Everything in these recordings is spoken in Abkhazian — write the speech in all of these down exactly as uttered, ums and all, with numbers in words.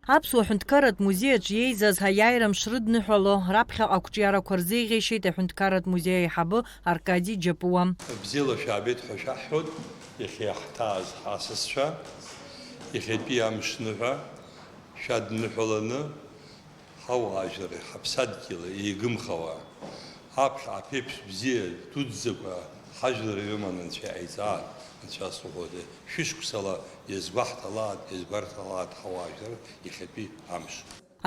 Аԥсуа ҳәынҭқарратә музеи аҿы иеизаз аиааира мшы рыдныҳәало раԥхьаҟа ақәҿиарақәа рзеиӷьеишьеит аҳәынҭқарратә музеи аиҳабы Аркади Џьапуа. Бзиала шәаабеит ҳәа шәаҳҳәоит, иахьа иаҳҭааз ҳасасцәа, иахьатәи амшныҳәа шәадныҳәаланы, ҳауаажәлари ҳаԥсадгьыли еигымхауа, аԥхьа аԥеиԥш бзиа дуӡӡақәа ҳажәлар ирыман Анцәа иҟаиҵааит, Анцәа сыхәоит, шәышықәсала иазгәаҳҭалааит, иазгәарҭалааит ҳауаажәлар иахьатәи амш.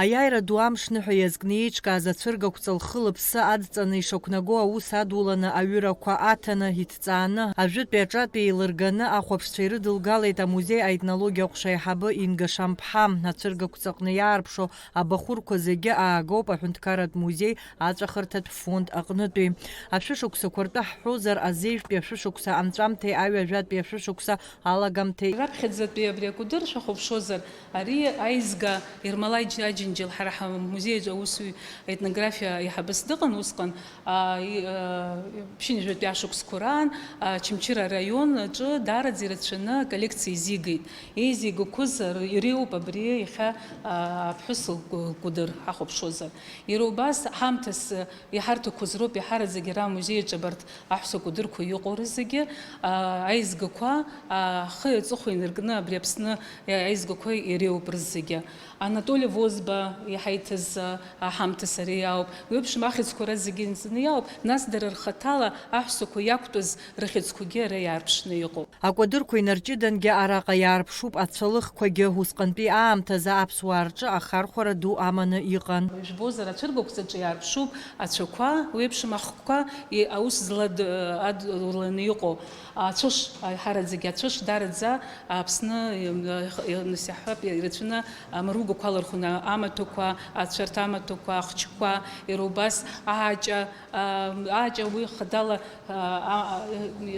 Аиааира ду амшныҳәа иазкны еиҿкааз ацәыргақәҵа лхы-лыԥсы адҵаны ишақәнаго аус адуланы аҩырақәа аҭаны, иҭҵааны, ажәытәи аҿатәи еилырганы ахәаԥшцәа ирыдылгалеит амузеи аетнологиа ҟәша аиҳабы Инга Шамԥҳа. Ацәыргақәҵаҟны иаарԥшуа абахәырқәа зегьы аагоуп аҳәынҭқарратә музеи аҵәахырҭатә фонд аҟнытәи. Ашәышықәсақәа ртәы ҳҳәозар, азеижәтәи ашәышықәса анҵәамҭеи аҩажәатәи ашәышықәса алагамҭеи. Раԥхьаӡатәи абри акәадыр шәахәаԥшуазар, ари аизга Ермолаи Аџьынџьал, ҳара ҳамузеи аҿы аусзуҩ, аетнографиа аиҳабыс дыҟан усҟан, а, и-, а, ԥшьынҩажәатәи ашықәсқәа раан, а, Очамчыра араион аҿы даараӡа ирацәаны аколлекциа изигеит. Еизигақәаз р-, иреиуоуп абри иахьа, а, аԥҳәыс лкәадыр ҳахәаԥшуазар. Иара убас ҳамҭас, а, иҳарҭақәаз роуп иаҳараӡак ара амузеи аҿы абарҭ аҳәса кәадырқәа иҟоу рызегьы, а, аизгақәа, а, ахи аҵыхәеи инаркны абри Аԥсны, а, аизгақәа иреиуоуп рызегьы. Анатоли Возба иаҳа иҭаз, а, аҳамҭа сара иауп. Уи еиԥшым ахьӡқәа ара зегьы инҵаны иауп, нас дара рхаҭала аҳәсақәа иақәтәаз рыхьӡқәагьы ара иаарԥшны иҟоуп. Акәадырқәа инарҷыдангьы араҟа иаарԥшуп ацәалыхқәагьы, усҟантәи аамҭазы аԥсуаа рҿы ахархәара ду аманы иҟан. Ижәбозар, ацәыргақәҵаҿы иаарԥшуп ацәақәа, уи еиԥшым ахқәа, и-, аус злад-, адуланы иҟоу ацәыш, аиҳараӡагьы ацәыш, дараӡа Аԥсны, и-, и-, нас иаҳҳәап, ирацәаны амаругақәа алархәны амаҭәақәа, ацәарҭа амаҭәақәа, ахчқәа, иара убас ааҷа, а, ааҷа уи хадала, а, а,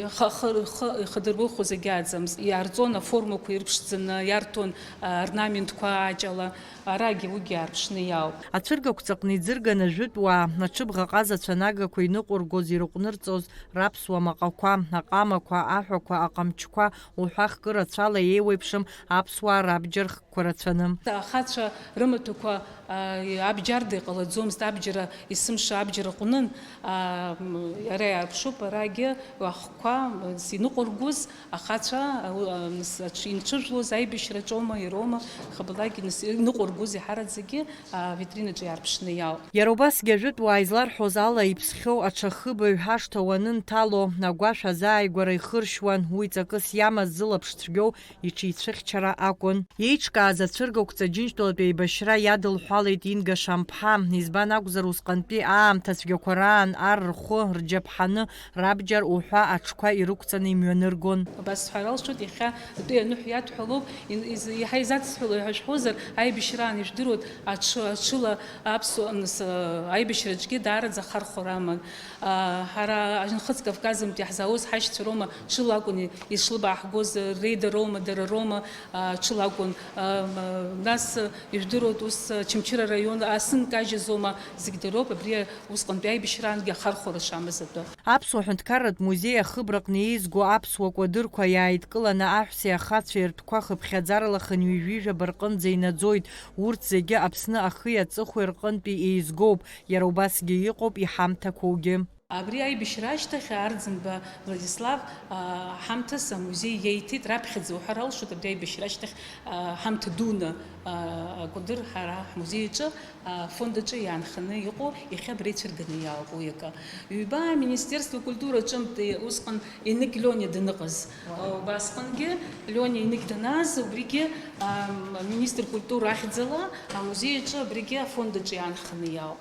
а, ха-, ха-, ха-, ихадыргәыӷуа зегьы аӡамызт. Иаарҵон аформақәа ирԥшӡаны, иарҭон, а, орнаментқәа ааҷала, арагьы уигьы аарԥшны иаауп. Ацәыргақәҵаҟны иӡырган ажәытә уаа, аҽыбӷа ҟазацәа нагақәа иныҟәыргоз, ирыҟәнырҵоз раԥсуа маҟақәа, аҟамақәа, аҳәақәа, аҟамчқәа уҳәа хкы рацәала еиуеиԥшым аԥсуаа рабџьар хкқәа рацәаны. Ахацәа рымаҭәақәа, а, абџьарда иҟалаӡомызт, абџьар есымша абџьар аҟәнын, а, м, ара иаарԥшуп, арагьы ахқәа, м, иныҟәыргоз, ахацәа, а, у-, а, нас аҽ-, инҽыжәлоз аибашьраҿоума, ироума, хабалак иныс-, иныҟәыргоз иаҳараӡагьы, а, авитринаҿы иаарԥшны иаауп. Иара убасгьы ажәытә уаа изларҳәоз ала, иԥсхьоу аҽа хыбаҩ ашҭа уанынҭало, агәашә азааигәара ихыршьуан, уи ҵакыс иамаз зылаԥш цәгьоу иҽицәыхьчара акәын. Иеиҿкааз ацәыргақәҵа Џьынџьтәылатәи аибашьра иадылҳәалеит Инга Шамԥҳа. Избан акәзар, усҟантәи аамҭа цәгьақәа раан ар рхәы рџьаԥҳаны, рабџьар уҳәа аҽқәа ирықәҵаны имҩаныргон. Абас сҳәар алшоит, иахьа атәи аныҳәа иадҳәалоуп, ин-, из-, иаҳа изадсҳәало ҳәа шәҳәозар, аибашьраан ижәдыруеит, аҽы-, аҽыла аԥсуа, нас, а, аибашьраҿгьы даараӡа ахархәара аман. А, ҳара Аџьынхыҵ Кавказынтә иаҳзаауаз ҳашьцәа роума, ҽыла акәын ишлыбааҳгоз, реидароума, дара роума, а, ҽыла акәын. А, м, нас ижәдыруеит ус, Очамчыра араион асынкажьызоума, зегь дароуп, абри усҟантәи аибашьраангьы ахархәара шамаз атәы. Аԥсуа ҳәынҭқарратә музеи ахыбраҟны еизго аԥсуа кәадырқәа иааидкыланы аҳәсеи ахацәеи ртәқәа хыԥхьаӡарала хынҩажәижәаба рҟынӡа инаӡоит. Урҭ зегьы Аԥсны ахи аҵыхәеи рҟынтәи еизгоуп, иара убасгьы иҟоуп иҳамҭақәоугьы. Абри аибашьра ашьҭахь Арӡынба Владислав, а, ҳамҭас амузеи иеиҭеит, раԥхьаӡа уҳәар алшоит, абри аибашьра ашьҭахь, а, ҳамҭа дуны, а, акәадыр ҳара ҳмузеи аҿы, а, фонд аҿы иаанханы иҟоу, иахьа абра ицәырганы иаауп уи акы. Ҩба, Министерство культуры аҿынтә усҟан Еник Лиониа даныҟаз, а, убасҟангьы, Лиониа Еник данааз, убригьы, а, министр культура ахьӡала амузеи аҿы абригьы афонд аҿы иаанханы иаауп.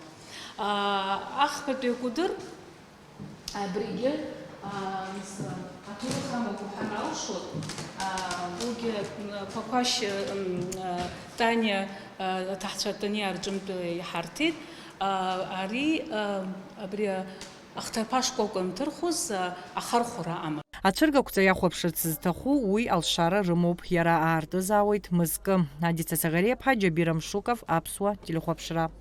А, ахԥатәи акәадыр, абригьы, а, мс-, аҭоурых амоуп уҳәар алшоит. А, уигьы, м, Ԥақәашь, м, а, Таниа, а, аҭаҳцәа Таниа рҿынтә иҳарҭеит. А, ари, а, абри, а, ахҭарԥа шкәакәа анҭырхуаз, а, ахархәара аман. Ацәыргақәҵа иахәаԥшырц зҭаху уи алшара рымоуп, иара аартызаауеит мызкы. Адица Саӷариаԥҳа, Џьабир Амшуков, Аԥсуа телехәаԥшра.